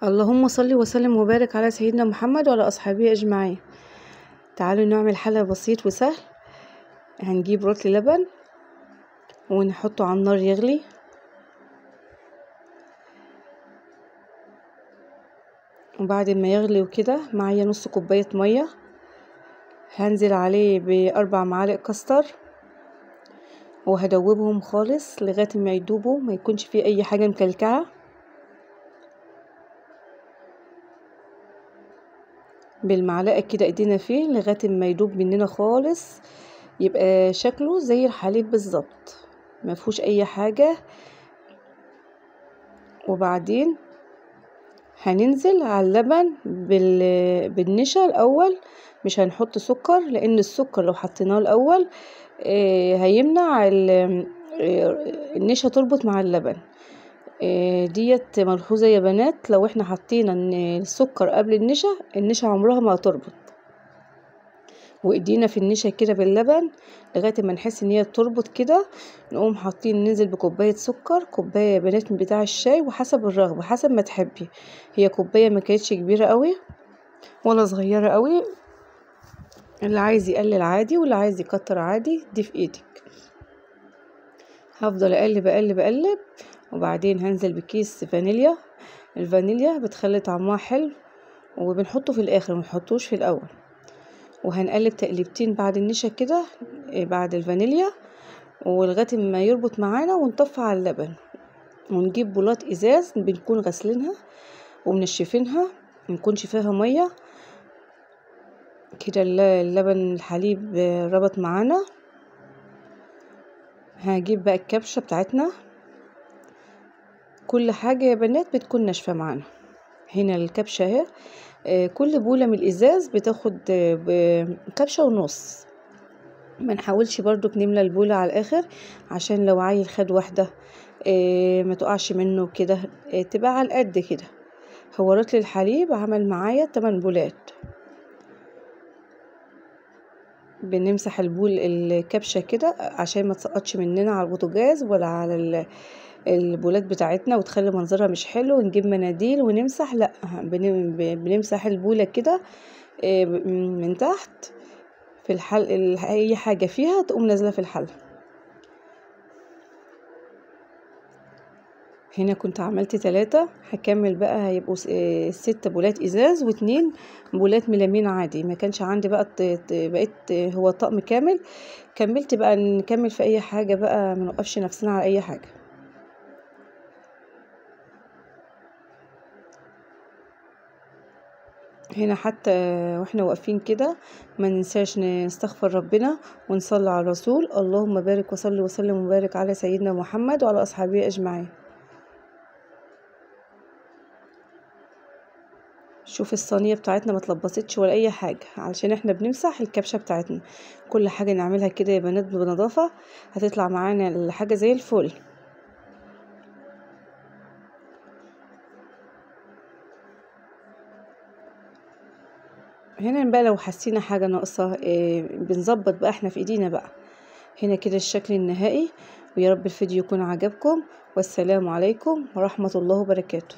اللهم صل وسلم وبارك على سيدنا محمد وعلى اصحابه اجمعين. تعالوا نعمل حلة بسيط وسهل. هنجيب رطل لبن ونحطه على النار يغلي، وبعد ما يغلي وكده معايا نص كوباية مية، هنزل عليه ب4 معالق كاستر وهدوبهم خالص لغاية ما يدوبوا، ما يكونش فيه اي حاجة مكلكعة. بالمعلقة كده ايدينا فيه لغاية ما يدوب مننا خالص، يبقى شكله زي الحليب بالظبط، ما فيهوش اي حاجة. وبعدين هننزل على اللبن بالنشا الاول، مش هنحط سكر لان السكر لو حطيناه الاول هيمنع النشا تربط مع اللبن. ديت ملحوظة يا بنات، لو احنا حطينا السكر قبل النشا، النشا عمرها ما هتربط. وايدينا في النشا كده باللبن لغاية ما نحس ان هي تربط كده، نقوم حاطين ننزل بكوبايه سكر، كوباية يا بنات من بتاع الشاي، وحسب الرغبة حسب ما تحبي. هي كوباية ما كانتش كبيرة قوي ولا صغيرة قوي، اللي عايز يقلل عادي واللي عايز يكتر عادي، دي في ايدك. هفضل اقلب اقلب اقلب، وبعدين هنزل بكيس فانيليا. الفانيليا بتخلي طعمها حلو، وبنحطه في الاخر ما نحطوش في الاول. وهنقلب تقليبتين بعد النشا كده بعد الفانيليا، ولغاية ما يربط معانا، ونطفي على اللبن. ونجيب بولات ازاز بنكون غسلينها ومنشفينها، منكونش فيها مية كده. اللبن الحليب ربط معانا. هجيب بقى الكبشه بتاعتنا. كل حاجة يا بنات بتكون ناشفة معانا. هنا الكبشه اهي، كل بوله من الازاز بتاخد كبشة ونص. ما نحاولش برضو نملى البوله على الاخر، عشان لو عيل خد واحدة ما تقعش منه كده، تبقى على القد كده. هو رطل الحليب عمل معايا 8 بولات. بنمسح البول الكبشه كده عشان ما تسقطش مننا على البوتاجاز ولا على البولات بتاعتنا وتخلي منظرها مش حلو. ونجيب مناديل ونمسح، لا بنمسح البوله كده من تحت في الحل، اي حاجة فيها تقوم نازله في الحلة. هنا كنت عملت 3، هكمل بقى هيبقوا 6 بولات ازاز و2 بولات ميلامين عادي. ما كانش عندي بقى، بقيت هو طقم كامل، كملت بقى نكمل في اي حاجة بقى، ما نوقفش نفسنا على اي حاجة. هنا حتى واحنا واقفين كده ما ننساش نستغفر ربنا ونصلي على الرسول. اللهم بارك وصلي وسلم وبارك على سيدنا محمد وعلى اصحابه اجمعين. شوف الصينية بتاعتنا ما تلبستش ولا اي حاجة، علشان احنا بنمسح الكبشه بتاعتنا. كل حاجة نعملها كده يا بنات بنظافه، هتطلع معانا الحاجة زي الفل. هنا بقى لو حسينا حاجة ناقصه بنظبط بقى احنا في ايدينا بقى. هنا كده الشكل النهائي، ويا رب الفيديو يكون عجبكم، والسلام عليكم ورحمة الله وبركاته.